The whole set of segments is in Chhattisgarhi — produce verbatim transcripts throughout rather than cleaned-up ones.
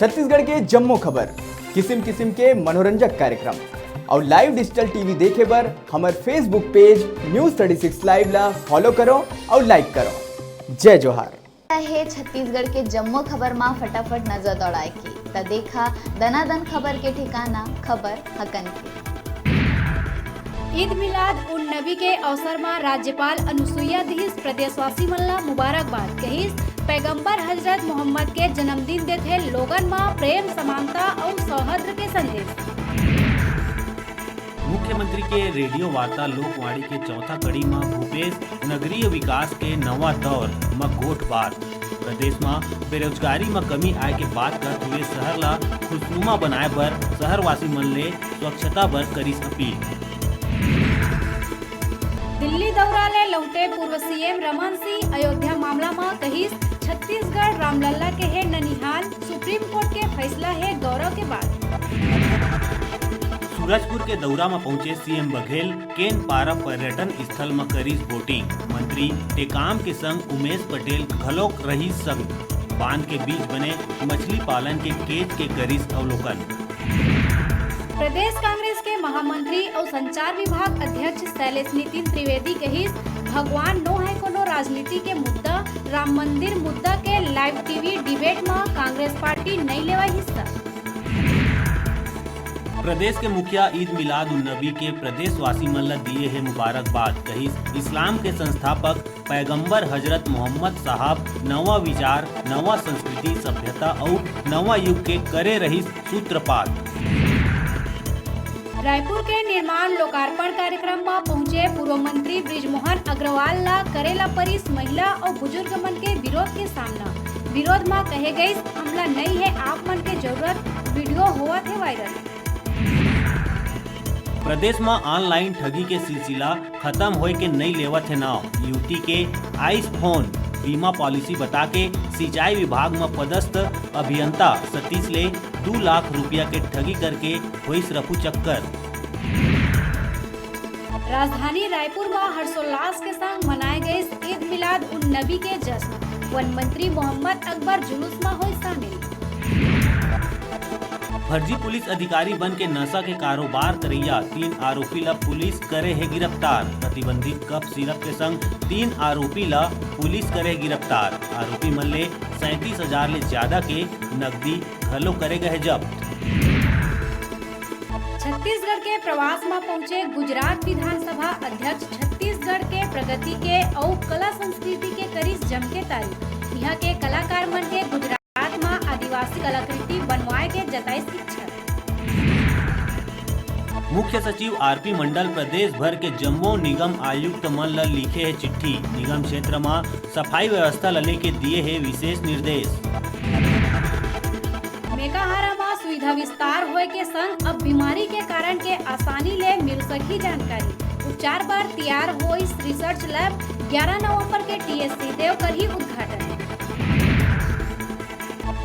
छत्तीसगढ़ के जम्मो खबर, किसिम किसिम के मनोरंजक कार्यक्रम अउ live digital T V देखे बर हमर Facebook page News thirty six Live ला follow करो अउ like करो। जय जोहार। हे छत्तीसगढ़ के जम्मो खबर मा फटाफट नजर दौड़ाए के, त देखा दनादन खबर के ठिकाना, खबर हकन के। ईद मिलाद उन नबी के अवसर म राज्यपाल अनुसुईया दिहिस प्रदेशवासी मन ल मुबारकबाद। कहिस, पैगंबर हजरत मोहम्मद के जन्मदिन देथे लोगन म प्रेम, समानता अउ सौहार्द के संदेश। मुख्यमंत्री के रेडियो वार्ता लोकवाणी के चौथा कड़ी म भूपेश नगरीय विकास के नवा दौर म गोठ बात। प्रदेश म बेरोजगारी म कमी आए के बात करत हुए शहर ला खुशनुमा बनाए बर शहरवासी मन ले स्वच्छता बर करिस अपील। दिल्ली दौरा ले लौटे पूर्व C M रमन सिंह अयोध्या मामला म कहिस, छत्तीसगढ़ रामलला के हे ननिहाल, सुप्रीम कोर्ट के फैसला हे गौरव के बात। सूरजपुर के दौरा म पहुंचे C M बघेल, केन पारा पर्यटन स्थल म करिस बोटिंग। मंत्री टेकाम के संग उमेश पटेल घलोक रहिस संग। बांध के बीच बने मछली पालन के केज के करिस अवलोकन। प्रदेश कांग्रेस के महामंत्री अउ संचार विभाग अध्यक्ष शैलेश नितिन त्रिवेदी कहिस, भगवान नो हे कोनो राजनीति के मुद्दा, राम मंदिर मुद्दा के live T V debate म कांग्रेस पार्टी नइ लेवय हिस्सा। प्रदेश के मुखिया ईद मिलाद उन नबी के प्रदेशवासी मन ल दिए हे मुबारकबाद। कहिस, इस्लाम के संस्थापक पैगंबर हजरत मोहम्मद साहब नवा विचार, नवा संस्कृति, सभ्यता अउ नवा युग के करे रहिस सूत्रपात। रायपुर के निर्माण लोकार्पण कार्यक्रम म पहुंचे पूर्व मंत्री बृजमोहन अग्रवाल ला करे ला परिस महिला अउ बुजुर्ग मन के विरोध के सामना। विरोध म कहे गइस, हमला नइ हे आप मन के जरूरत, वीडियो होवत हे वायरल। प्रदेश म online ठगी के सिलसिला खत्म होए के नइ लेवत हे नाव। युवती के आइस फोन बीमा पॉलिसी बता के सिंचाई विभाग म पदस्थ अभियंता सतीश ले दू लाख रुपया के ठगी करके होइस रफू चक्कर। राजधानी रायपुर म हर्षोल्लास के संग मनाए गइस ईद मिलाद उन नबी के जश्न। वन मंत्री मोहम्मद अकबर जुलूस म होइस शामिल। फर्जी पुलिस अधिकारी बन के नशा के कारोबार करइया तीन आरोपी ल पुलिस करे हे गिरफ्तार। प्रतिबंधित कफ सिरप के संग तीन आरोपी ल पुलिस करे हे गिरफ्तार। आरोपी मन ले सैंतीस हजार ले ज्यादा के नकदी घलो करे गए जब्त। छत्तीसगढ़ के प्रवास म पहुंचे गुजरात विधानसभा अध्यक्ष छत्तीसगढ़ के प्रगति के अउ कला संस्कृति के करिस जम के तारीफ। इहां के कलाकार मन के गुजरात म आदिवासी कलाकृति बनवाए के जताइस इच्छा। मुख्य सचिव आरपी मंडल प्रदेश भर के जम्मो निगम आयुक्त मन ल लिखे हे चिट्ठी। निगम क्षेत्र म सफाई व्यवस्था ल लेके दिए हे विशेष निर्देश। मेकाहारा म सुविधा विस्तार होए के संग अब बीमारी के कारण के आसानी ले मिल सकही जानकारी। उपचार बर तियार होइस research lab, ग्यारह नवंबर के टीएस सिंहदेव करही उद्घाटन।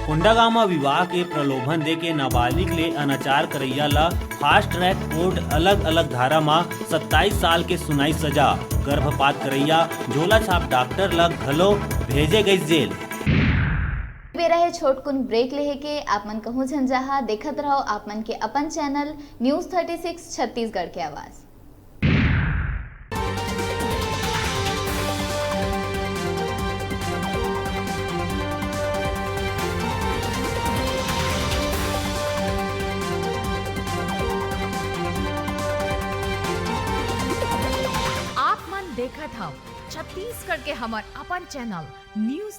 कोंडागांव म विवाह के प्रलोभन देके नाबालिग ले अनाचार करइया ल fast track court अलग-अलग धारा म सत्ताईस साल के सुनाइस सजा। गर्भपात करइया झोला छाप डॉक्टर ल घलो भेजे गइस जेल। बेरा हे छोटकुन break लेहे के, आप मन कहूं झन जाहा, देखत रहव आप मन के अपन channel News thirty six Chhattisgarh के आवाज। आप मन देखत हव छत्तीसगढ़ के हमर अपन channel News